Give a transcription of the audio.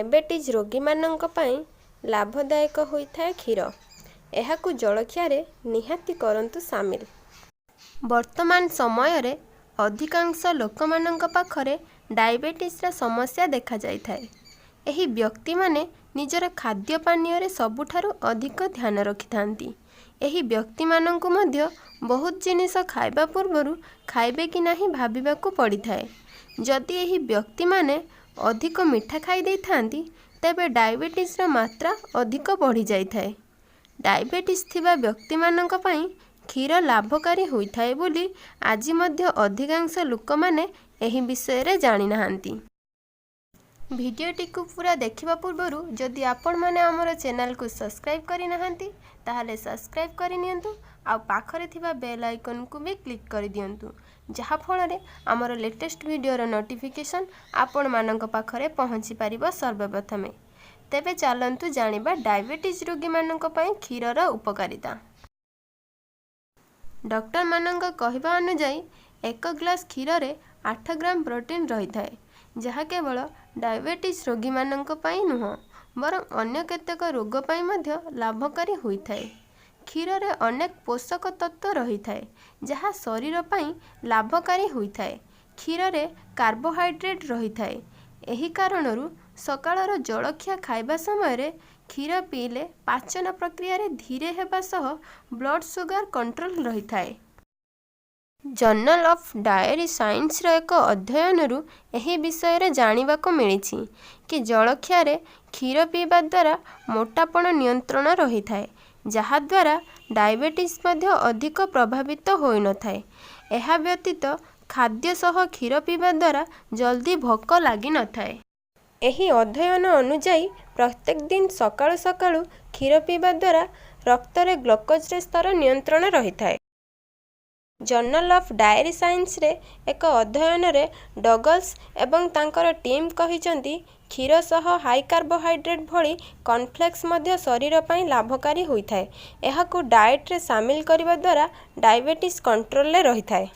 Diabetes ରୋଗୀମାନଙ୍କ ପାଇଁ ଲାଭଦାୟକ ହୋଇଥାଏ କ୍ଷୀର, ଏହାକୁ ଜଳଖିଆରେ ନିହାତି କରନ୍ତୁ ସାମିଲ। ବର୍ତ୍ତମାନ ସମୟରେ ଅଧିକାଂଶ ଲୋକମାନଙ୍କ ପାଖରେ ଡାଇବେଟିସ୍ର ସମସ୍ୟା ଦେଖାଯାଇଥାଏ। ଏହି ବ୍ୟକ୍ତିମାନେ ନିଜର ଖାଦ୍ୟ ପାନୀୟରେ ସବୁଠାରୁ ଅଧିକ ଧ୍ୟାନ ରଖିଥାନ୍ତି। ଏହି ବ୍ୟକ୍ତିମାନଙ୍କୁ ମଧ୍ୟ ବହୁତ ଜିନିଷ ଖାଇବା ପୂର୍ବରୁ ଖାଇବେ କି ନାହିଁ ଭାବିବାକୁ ପଡ଼ିଥାଏ। ଯଦି ଏହି ବ୍ୟକ୍ତିମାନେ ଅଧିକ ମିଠା ଖାଇ ଦେଇଥାନ୍ତି, ତେବେ ଡାଇବେଟିସ୍ର ମାତ୍ରା ଅଧିକ ବଢ଼ିଯାଇଥାଏ। ଡାଇବେଟିସ୍ ଥିବା ବ୍ୟକ୍ତିମାନଙ୍କ ପାଇଁ କ୍ଷୀର ଲାଭକାରୀ ହୋଇଥାଏ ବୋଲି ଆଜି ମଧ୍ୟ ଅଧିକାଂଶ ଲୋକମାନେ ଏହି ବିଷୟରେ ଜାଣିନାହାନ୍ତି। ଭିଡ଼ିଓଟିକୁ ପୁରା ଦେଖିବା ପୂର୍ବରୁ ଯଦି ଆପଣମାନେ ଆମର ଚ୍ୟାନେଲକୁ ସବସ୍କ୍ରାଇବ୍ କରିନାହାନ୍ତି, ତାହେଲେ ସବସ୍କ୍ରାଇବ୍ କରିନିଅନ୍ତୁ ଆଉ ପାଖରେ ଥିବା ବେଲ୍ ଆଇକନ୍କୁ ବି କ୍ଲିକ୍ କରିଦିଅନ୍ତୁ, ଯାହାଫଳରେ ଆମର ଲେଟେଷ୍ଟ ଭିଡ଼ିଓର ନୋଟିଫିକେସନ୍ ଆପଣମାନଙ୍କ ପାଖରେ ପହଞ୍ଚି ପାରିବ ସର୍ବପ୍ରଥମେ। ତେବେ ଚାଲନ୍ତୁ ଜାଣିବା ଡାଇବେଟିସ୍ ରୋଗୀମାନଙ୍କ ପାଇଁ କ୍ଷୀରର ଉପକାରିତା। ଡକ୍ଟରମାନଙ୍କ କହିବା ଅନୁଯାୟୀ, ଏକ ଗ୍ଲାସ୍ କ୍ଷୀରରେ 8 ଗ୍ରାମ ପ୍ରୋଟିନ୍ ରହିଥାଏ, ଯାହା କେବଳ ଡାଇବେଟିସ୍ ରୋଗୀମାନଙ୍କ ପାଇଁ ନୁହଁ, ବରଂ ଅନ୍ୟ କେତେକ ରୋଗ ପାଇଁ ମଧ୍ୟ ଲାଭକାରୀ ହୋଇଥାଏ। କ୍ଷୀରରେ ଅନେକ ପୋଷକ ତତ୍ତ୍ୱ ରହିଥାଏ, ଯାହା ଶରୀର ପାଇଁ ଲାଭକାରୀ ହୋଇଥାଏ। କ୍ଷୀରରେ କାର୍ବୋହାଇଡ୍ରେଟ୍ ରହିଥାଏ। ଏହି କାରଣରୁ ସକାଳର ଜଳଖିଆ ଖାଇବା ସମୟରେ କ୍ଷୀର ପିଇଲେ ପାଚନ ପ୍ରକ୍ରିୟାରେ ଧୀରେ ହେବା ସହ ବ୍ଲଡ୍ ସୁଗାର କଣ୍ଟ୍ରୋଲ ରହିଥାଏ। ଜର୍ନାଲ ଅଫ୍ ଡାଏରୀ ସାଇନ୍ସର ଏକ ଅଧ୍ୟୟନରୁ ଏହି ବିଷୟରେ ଜାଣିବାକୁ ମିଳିଛି କି ଜଳଖିଆରେ କ୍ଷୀର ପିଇବା ଦ୍ୱାରା ମୋଟାପଣ ନିୟନ୍ତ୍ରଣ ରହିଥାଏ, ଯାହାଦ୍ୱାରା ଡାଇବେଟିସ୍ ମଧ୍ୟ ଅଧିକ ପ୍ରଭାବିତ ହୋଇନଥାଏ। ଏହା ବ୍ୟତୀତ ଖାଦ୍ୟ ସହ କ୍ଷୀର ପିଇବା ଦ୍ୱାରା ଜଲଦି ଭୋକ ଲାଗିନଥାଏ। ଏହି ଅଧ୍ୟୟନ ଅନୁଯାୟୀ, ପ୍ରତ୍ୟେକ ଦିନ ସକାଳୁ ସକାଳୁ କ୍ଷୀର ପିଇବା ଦ୍ୱାରା ରକ୍ତରେ ଗ୍ଲୁକୋଜର ସ୍ତର ନିୟନ୍ତ୍ରଣ ରହିଥାଏ। ଜର୍ନାଲ ଅଫ୍ ଡାଏରୀ ସାଇନ୍ସରେ ଏକ ଅଧ୍ୟୟନରେ ଡଗଲସ୍ ଏବଂ ତାଙ୍କର ଟିମ୍ କହିଛନ୍ତି, କ୍ଷୀର ସହ ହାଇ କାର୍ବୋହାଇଡ୍ରେଟ୍ ଭଳି କର୍ନଫ୍ଲେକ୍ସ ମଧ୍ୟ ଶରୀର ପାଇଁ ଲାଭକାରୀ ହୋଇଥାଏ। ଏହାକୁ ଡାଏଟରେ ସାମିଲ କରିବା ଦ୍ୱାରା ଡାଇବେଟିସ୍ କଣ୍ଟ୍ରୋଲରେ ରହିଥାଏ।